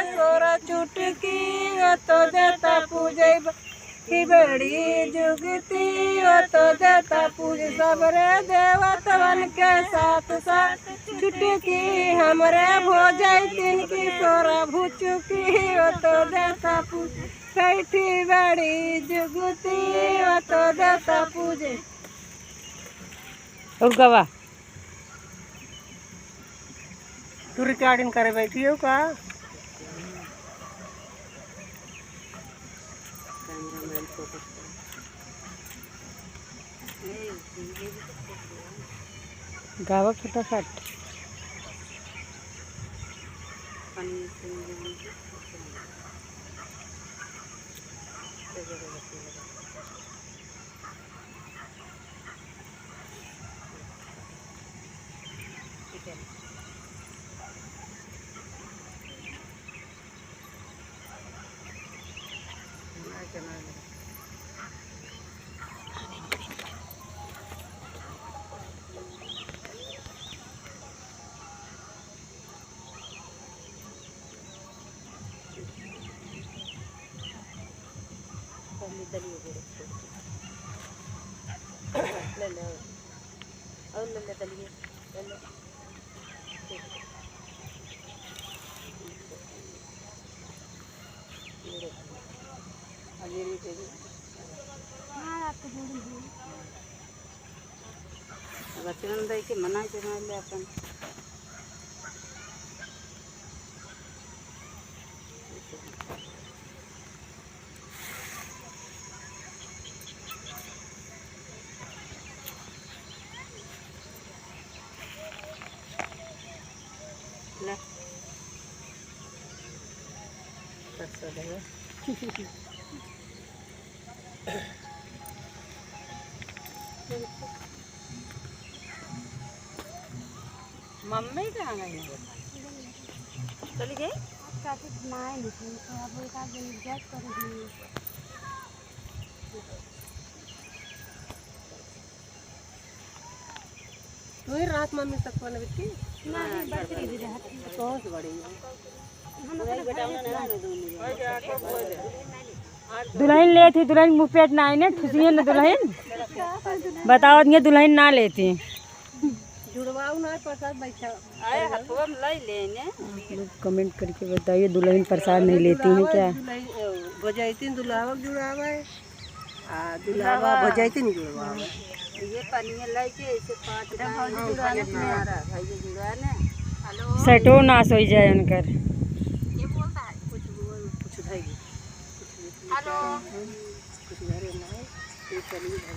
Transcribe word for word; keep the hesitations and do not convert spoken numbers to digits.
सोरा चुटकी ओ तो देता पूजै बा, की बड़ी जुगती ओ तो देता पूज। सबरे देवतवन के साथ साथ चुटकी हमरे भोजैतिन की सोरा भुचुकी ओ तो देता पूज। कैठी बड़ी जुगती ओ तो देता पूज। और गवा। तू recording करे बैठी हो का? गावा फटाफट। पहले दलिए को रखो। ले ले और, और ले ले दलिए, ले ले। ये रखो। अब ये नहीं देगी। हाँ, आपको जोड़ी है। अब अचरन दे के मना के मार ले अपन। ले। परसों देवे। मम्मी कहाँ गई हैं? चली गई? काफी घुमाए नहीं थे, तो अब एक आध दिन adjust कर दी। तू ही रात मम्मी सब को ना बिट्टी? नहीं, बच्ची भी रहती। कौन सी बड़ी है? दुल्हन लेत ही, दुल्हन मुँह पेट ना आई ने, ठुसिए न दुल्हन। बताओ, ये दुल्हन ना लेती। जुड़वाऊ ना प्रसाद बैठा। आए हथवा में ले लेने। आप लोग comment करके बताइए, दुल्हन प्रसाद नहीं लेती हैं क्या? दुल्हन, ए, बजैती दुल्हावा जुड़ावा है। आ, दुल्हावा भजैतिन जुड़वा। ये पनिया लइके ऐसे पाँच अरे गाय भौजी जुड़ाने जुड़ाने। तुम्हारा है, ये जुड़ाने। हेलो। सेटो नाश होइ जाए उनकर। ये बोलता है। कुछ बोल, कुछ भाई। हेलो। कुछ घरे ना है, ये चलिए घर।